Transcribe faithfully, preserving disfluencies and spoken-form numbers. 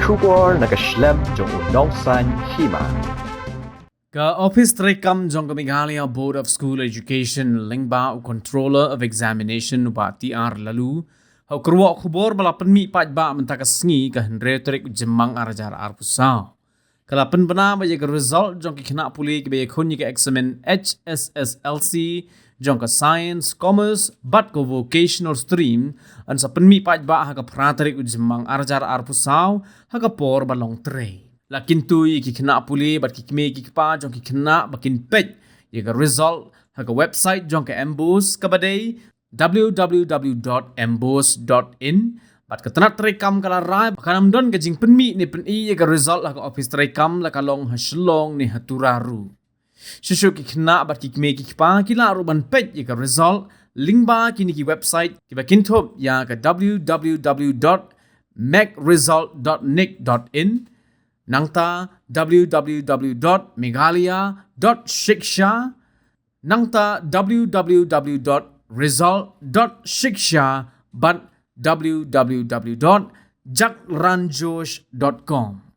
Khubor na ka shlem jong u nongsaiñ hima. Ka Office Treikam jong ka Meghalaya Board of School Education lyngba u Controller of Examination u Bah T R Laloo ha u kyrwoh khubor ba la pynmih paidbah mynta ka sngi ka hynriew tarik u Jymmang arhajar arphew saw. Ka la pynbna ba ïa ka result jong ki khynnah pule kiba ïakhun ïa ka eksamin H S S L C jong ka Science, Commerce bad ka Vocational Stream yn sa pynmih paidbah ha ka phra tarik u Jymmang arhajar arphew saw ha ka por ba long trei. La kyntu ïa ki khynnah pule bad ki kmie ki kpa jong ki khynnah ba kin peit ïa ka result ha ka website jong ka MBOSE kaba dei w w w dot mbose dot in. Bad ka tnat treikam ka la rai ba kan ym don ka jingpynmih ne pyni ïa ka result ha ka office treikam la ka long ha Shillong ne ha Tura ruh. Shuh shuh ki khynnah bad ki kmie ki kpa ki lah ruh ban peit ïa ka result lyngba kine ki website kiba kynthup ïa ka w w w dot meg result dot nic dot in, nangta w w w dot meghalaya dot shiksha, nangta w w w dot result dot shiksha bad w w w dot jagranjosh dot com.